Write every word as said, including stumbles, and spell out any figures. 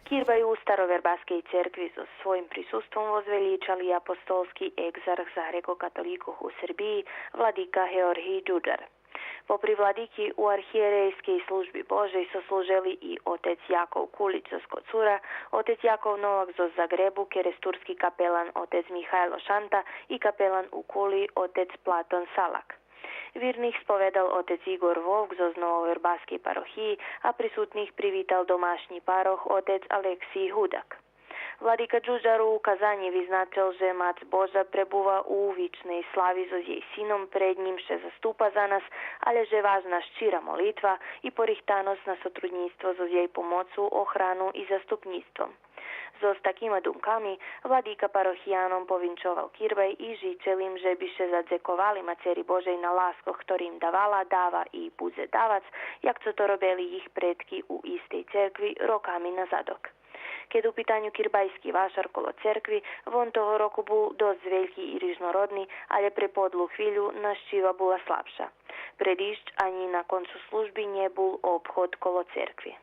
Кирбай у Старовербаскей церкви зоз своїм присуством возвелїчал и апостолски екзарх за грекокатолїкох у Сербиї, владика Георгий Джуджар. Попри владики, у архиєрейскей Служби Божей сослужели и отец Яков Кулич зоз Коцура, отец Яков Новак зоз Загребу, керестурски капелан отец Михайло Шанта и капелан у Кули отец Платон Салак. Вирних споведал отец Игор Вовк зоз Нововербаскей парохиї, а присутних привитал домашнї парох отец Алексий Гудак. Владика Джуджар у казанї визначел же Мац Божа пребува у вичней слави зоз єй Сином, пред нїм ше заступа за нас, алє же важна щира молитва и порихтаносц на сотруднїцтво зоз єй помоцу, охрану и заступнїцтвом. Зоз такима думками владика парохияном повинчовал кирбай и жичел им же би ше задзековали Мацери Божей на ласкох хтори им давала, дава и будзе давац, як цо то робели їх предки у истей церкви роками назадок. Кед у питаню кирбайски вашар коло церкви, вон того року бул досц вельки и рижнородни, алє пре подлу хвилю нащива була слабша. Пре диждж анї на концу служби нє бул обход коло церкви.